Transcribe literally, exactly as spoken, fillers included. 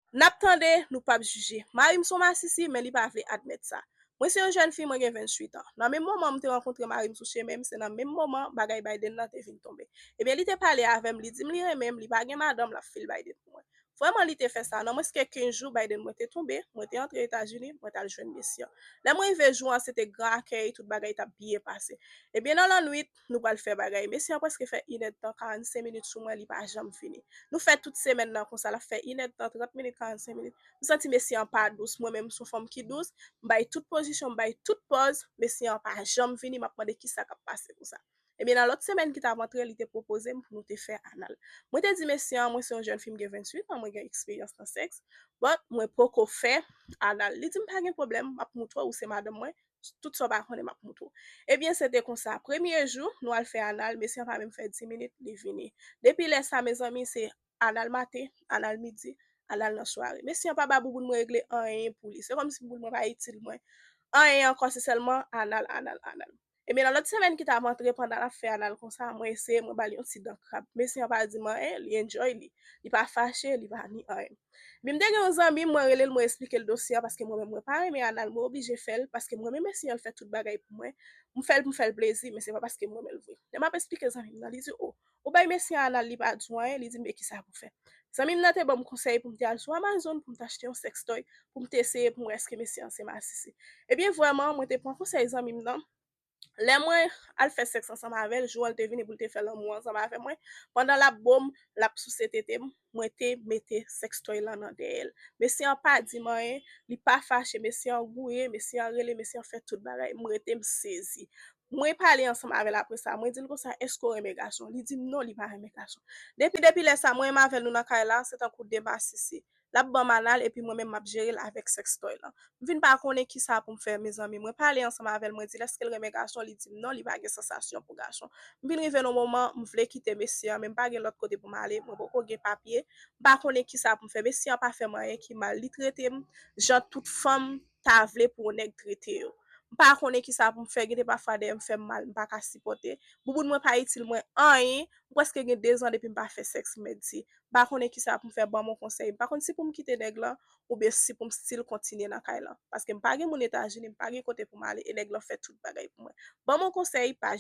N ap tande, nou p ap jije. Mari m se yon masisi, men li pa vle admèt sa. Mwen se yon jèn fi, mwen gen venntuit an. Nan menm moman m te rankontre mari m sou chemen m, se nan menm moman bagay Biden nan te vin tonbe. Ebyen, li te pale avè m, li di m li renmen m, li pa gen madanm, l ap fil Biden pou mwen. Vrèman, li te fè sa. Nan mwens ke kenz jou, Biden mwen te tonbe, mwen te antre Etazini, mwen t al jwenn mesye an. Lè mwen rive jou an, se te gran akèy, tout bagay t ap byen pase. Ebyen, nan lannwit, nou pral fè bagay. Mesye an prèske fè inèdtan, karannsenk minit sou mwen, li pa janm vini. Nou fè tout semèn nan konsa, l ap fè inèdtan, trant minit, karannsenk minit. M santi mesye an pa dous. Mwen menm, m se yon fanm ki dous. M bay tout pozisyon, m bay tout pòz. Mesye an pa janm vini, m ap mande kisa k ap pase konsa. Ebyen, nan lòt semèn ki t ap antre, li te pwopoze m pou nou te fè anal. Mwen te di mesye an, mwen se yon jèn fi, m gen venntuit an, mwen gen eksperyans nan sèks, but mwen poko fè anal. Li di m pa gen pwoblèm, m ap moutre w, ou se madanm mwen, tout sa w pa konnen m ap moutre w. Ebyen, se te konsa. Premye jou, nou al fè anal, mesye an pa menm fè dis minit, li vini. Depi lè sa, mezanmi, se anal maten, anal midi, anal nan sware. Mesye an pa ba bouboun mwen regle anyen pou li. Se kòmsi bouboun mwen pa itil mwen anyen ankò, se sèlman anal, anal, anal. Ebyen, nan lòt semèn ki t ap antre, pandan l ap fè anal konsa, mwen eseye, mwen ba l yon ti dan krab. Mesye an pa di m anyen, li enjoy li. Li pa fache, li pa ni anyen. Men m te gen yon zanmi m, mwen rele l, mwen esplike l dosye a, paske mwen menm, mwen pa renmen anal, mwen oblije fè l, paske mwen menm, mesye an, l fè tout bagay pou mwen. M fè l pou m fè l plezi, men se pa paske m renmen l vre. Lè m ap esplike zanmi m nan, li di, o, ou bay mesye an anal, li pa di w anyen, li di m, men kisa pou fè. Zanmi m nan te ban m konsèy pou m te al sou Amazon, pou m te achte yon sèkstòy, pou m te eseye, pou m wè èske mesye an se masisi. Ebyen, vrèman, mwen te pran konsèy zanmi m nan. Lè mwen al fè sèks ansanm avè l, jou an l te vini pou l te fè lanmou ansanm avè mwen, pandan l ap bo m, l ap souse tete m, mwen te mete sèkstòy lan nan dèyè l. Mesye an pa di m anyen, li pa fache, mesye an gouye, mesye an rele, mesye an fè tout bagay. M rete, m sezi. Mwen pale ansanm avè l apre sa, mwen di l konsa, èske w renmen gason? Li di m non, li pa renmen gason. Depi, depi lè sa, mwen menm avè l, nou nan kay la, se tankou de masisi. L ap ban m anal, epi mwen menm m ap jere l avèk sèkstòy lan. M vin pa konnen kisa pou m fè, mezanmi. Mwen pale ansanm avè l, mwen di l èske l renmen gason, li di m non, li pa gen sansasyon pou gason. M vin rive nan moman, m vle kite mesye an, men m pa gen lòt kote pou m ale, mwen poko gen papye. M pa konnen kisa pou m fè. Mesye an pa fè m anyen ki mal. Li trete m jan tout fanm ta vle pou yon nèg trete yo. M pa konnen kisa pou m fè, gen de pafwa dèyè m fè m mal, m pa ka sipòte. Bouboun mwen pa itil mwen anyen, m prèske gen de zan depi m pa fè sèks, m mèt di. M pa konnen kisa pou m fè, ban m yon konsèy. M pa konn si pou m kite nèg lan, oubyen si pou m still kontinye nan kay lan. Paske m pa gen moun Etazini, m pa gen kote pou m ale, e nèg lan fè tout bagay pou mwen. Ban m yon konsèy, pa